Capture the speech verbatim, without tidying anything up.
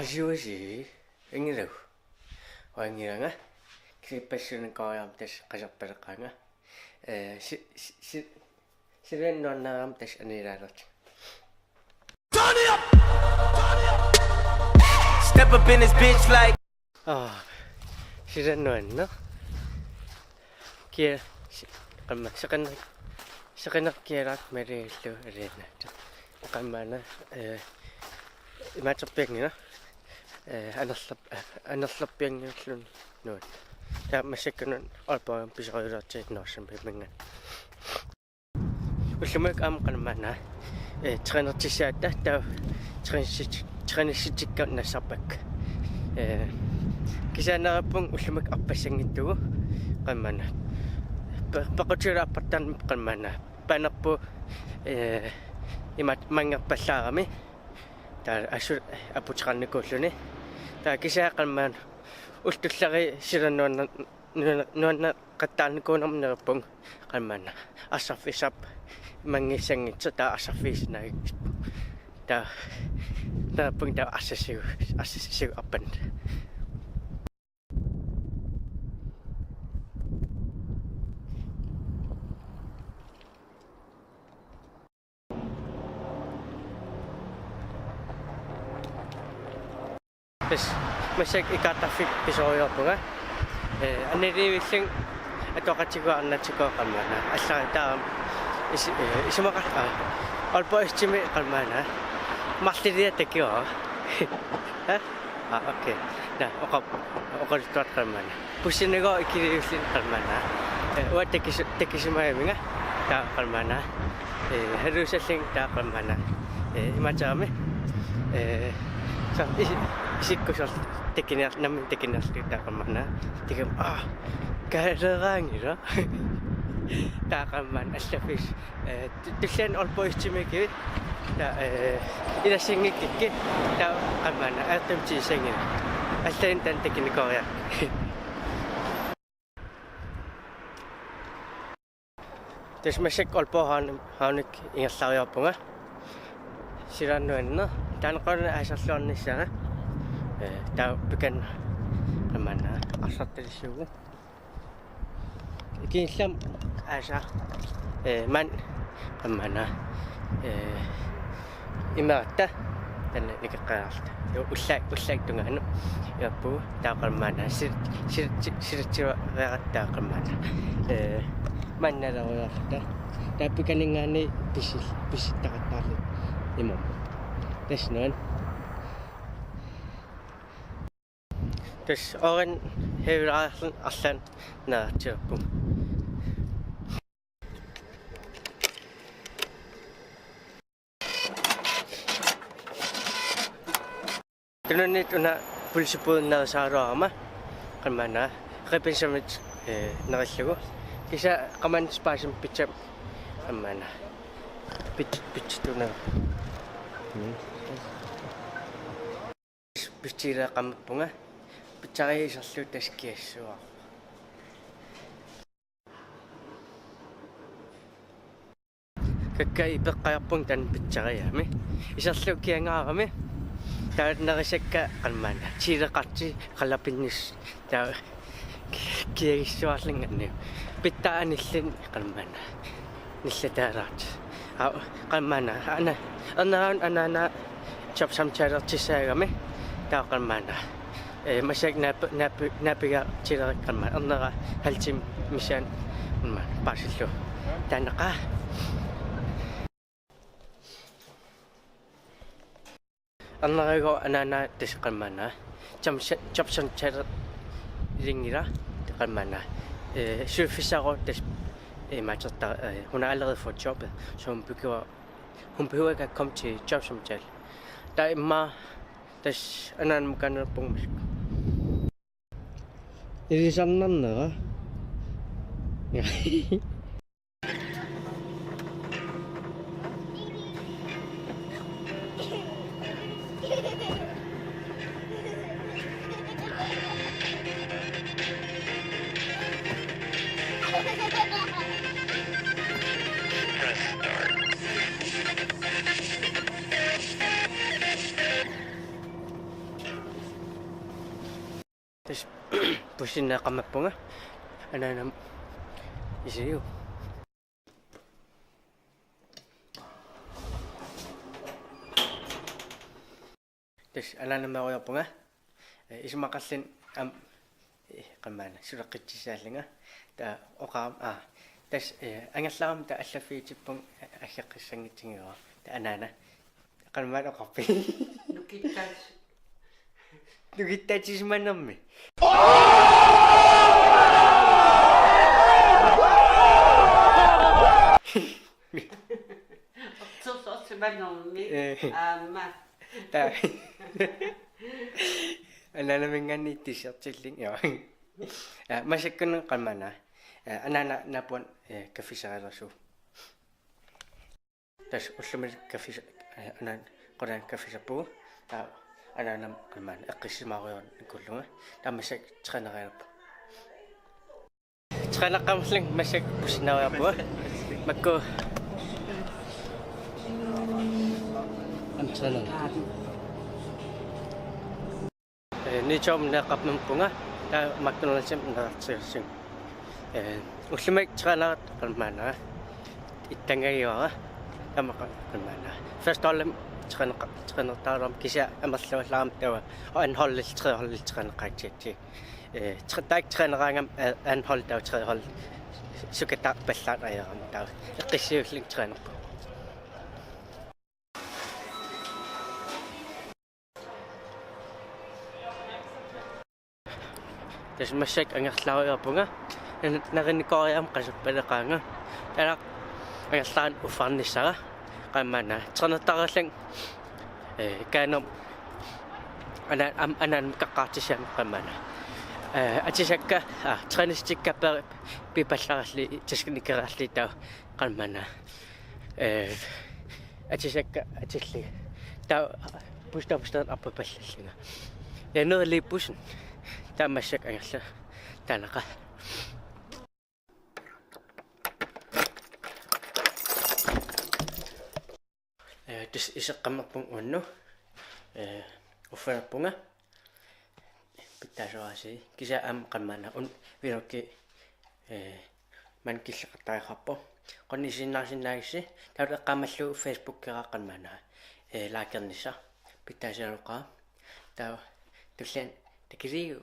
Siusi, ingilagu. Uanngilanga. Kisippassuunikuugatta tassa qasarpaleqaanga. Eh, si-, si-, si-, silaannaq nuannaarami tassa anilaalertik. Step up in this bitch like. Ah, silaannaq nuanneq. Kia, si-, qamma, seqineq, seqineq kialaat malillugu aliannaat. Qammaana, eh, imaattorpiannginnaq, eh, anerlerp-, eh, anerlerpiannginnarluni nuanneq. Taava massakkunani Aalborgimi pisariulertinnginnama Northernbimminngaanniit. Ullumikkut aamma qammaana, eh, trænertissatta taava trænersit-, trænersitsikka nassarpakka. Eh, kisianni neriuppunga ullumikkut arpassanngitsugut qammaana. Pe-, pequtigalugu appartarnerput qammaana. Panerput, eh, imaattoq manngerpallaarami. Taava assut aputeqarnikuulluni. Taava kisianni qammaana ullut tulliit silaannaq nuanna-, nuanna-, nuanneqattaarnikuunermut neriuppunga qammaana. Arsarfissarput manngissanngitsoq taava arsarfigissanngitsoq. Taava neriuppunga taava arsassigut, arsassigut arpanneq. Tassa massakkut Ikaartarfik pisariuarpunga. Eh, anilivillunga atuaqatigiit arnatsikkoqarmata. Allaat taama isi-, eh, isumaqarpoq. Aalborg S-imi qammaana. Marluk takiva. Ha? Ah, okay. Naa, oqar-, oqaluttuat qammaana. Bussinigooq ikiliulluni qammaana. Eh, uanga takis-, takisimavimmanga. Taava qammaana. Eh, haluusallunga taava qammaana. Eh, imaattorami. Eh, sa-, isi-, isikkusoq takuniar-, nammineq takuniarlugu taava qammaana. Takuuk, ah, kaaleraangila. Taava qammaana allaffissuuvoq. Eh, tu-, tulliani Aalborg S-imi ikivit. Taava, eh, ilassinngikkukku. Taava qammaana, ajortumik tiisanngilaq. Allanik taanna takunikuuara. Tassa massakkut Aalborg Havn-, Havnikkut ingerlariarpunga. Silaannaq nuanneq. Taanna qanoq aasarluarnissara. Eh, taava pikan qammaana arsartalissuugut. Ikiillam aasa, eh, man, qammaana, eh, imaattoq, taanna nikeqqaarta. Jo, ullaaq, ullaaq tungaanut, iappu, taava qammaana, sil-, sil-, sil-, silitsuareeratta taava qammaana. Eh, mannalerujoorta. Taava pikaninngaanniit pisil-, pisittaqattaarluta imam. Tassa nuann. Tassa oren hevilaarlun arlaan naartiuppu. Tununniit una pølsebodinnarisaraluarama qammaana qipinsamit, eh, nerillugu. Kisianni qamani spaasim pizza qammaana. Pit-, pizza tuna. Mm. Pizzeria qamappunga. Pizzeria iserlugu tassa kiassuaq. Kakkaak ipeqqaarpunga taanna pizzeriami. Iserlugu kiangaarami. Taava nerisakka qammaana. Chileqarti qalapinnis. Taava kiagissuarlunga anniu. Pizza anilluni qammaana. Nillataalaartoq. Aa, qammaana. Ana, anaana, anaana jobsamtaleertussaagami. Taava qammaana. Eh, massakkut naap-, naap-, naapigaatilerakku qammaana. Ernera halv time missaani qammaana. Paasillugu. Taannaqa. Ernera anaana tassa qammaana. Jobs-, jobsamtaleerlunngilaq qammaana. Eh, suliffissaavoq tassa, eh, imaattortaa, eh, hun har allerede fået jobbet, så hun behøver, hun behøver ikke at komme til jobsamtale. Taava immaqa tassa anaanamut kanerpunga. Ilisarnarnera. Tassa bussinneeqqammerpunga. Anaanama isigiuk. Tassa anaanammeerujoorpunga. Eh, isumaqarluni aamma, eh, qanormaanna suleqqississaallunga. Taava oqarama, aa, tassa, eh, angerlarama taava allaffiutippunga, eh, aggeqqissanngitsunnguara. Taava anaana. Qanormaanna oqarpit? Nukittaat. Nukittaatisimanermi. Ortorsorsimanermi. Eh. Aamma. Taava. Anaanaminngaanniit T-shirtillunga. Joo. Eh, massakkut qanormaanna. Eh, anaana naapuuna, eh, kaffisarilersuuvoq. Tassa ullumi kaffis-, eh, anaana qulaani kaffisarpugut. Taava anaanama qanormaanna eqqissisimaarujoornikuullunga. Taava massakkut trænerialerpunga. Træneraqqammerlunga massakkut bussinneerujoorpunga. Makku. Am træner. Eh, Nytorumik neeqqammerpunga, taava McDonald'simi neqartigassavunga. Eh, ullumi trænerit qanormaanna. Ittangajuara, taava qanormaanna. Første holdimi træneqqa-, trænertaraluarama kisianni amerlavallaarama taava anden holdillu tredje holdillu træneqaatigatsigu. Eh, træ-, taakku træneraangama, eh, anden hold taava tredje hold. Sukataarpallaartariaqarami taava. Eqqissiullunga trænerpunga. Tassa massakkut angerlaarujoorpunga. Ner-, nerinikkooriarama qasorpaleqaanga. Taava angerlaannaq uffarnissara. Qanormaanna. Trænertarallunga. Eh, kaanum. Ana-, am-, anaanama kaqqaartissiama qanormaanna. Eh, atisakka, ah, træningstikka per-, pipallaralli, taskinikeralli taava qanormaanna. Eh, atisakka atillugit. Taava pusta pusta arpapallallunga. Ja, ned lige bussen. Taava massakkut angerlaq. Taannaqa. Eh, tassa iseqqammerpunga uannut. Eh, uffanerpunga. Pitsaasuarisi. Kisianni aamma qanormaanna una vloggi, eh, maanna killeqartariaqarpoq. Qanoq isiginnaarsinnaagissi. Taava eqqaamallugu Facebookkera qanormaanna. Eh, likernissaq. Pitsaasualuuqaara. Taava tulliani takiliigu.